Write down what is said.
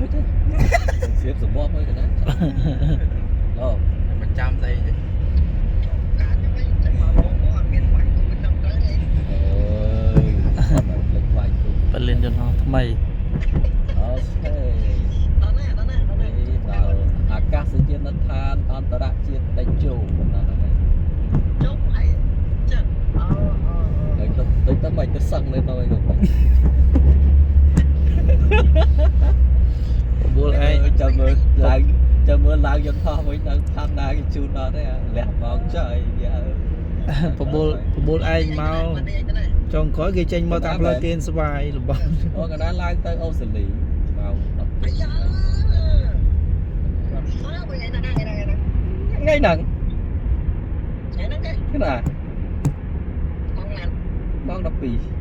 ឃើញទេសៀបសម្បមើលកណាអូ មិនចាំស្អីទេ កាខ្ញុំវិញចេញមកលោកមកអត់មានបាញ់គុំមិនត្រឹមត្រូវទេ អើយអត់ភ្លេចវាយគុំ បលិនយន្តហោះថ្មី OK ដល់ណាដល់ណាដល់ណា នេះដល់អាកាសយានដ្ឋានអន្តរជាតិតេជោហ្នឹងហើយ ចុះអីចឹងអូអូ ហើយទៅទៅទៅមិនទៅសឹងនៅនោះឯង បបួលឯង ចាំមើលឡើងចាំមើលឡើងយន្តហោះវិញដល់ផាន់ណាគេជូនដល់ទេលះមកចុះអីយ៉ា បបួលបបួលឯងមកចុងក្រោយគេចេញមកតាមផ្លូវទៀនស្វាយរបស់ អូកណ្ដាលឡើងទៅអូស្ត្រាលីម៉ោង អាយ៉ាមកវិញណាណាណាណា 10ថ្ងៃហ្នឹង ថ្ងៃហ្នឹងទេ ណា ម៉ោងណា ម៉ោង12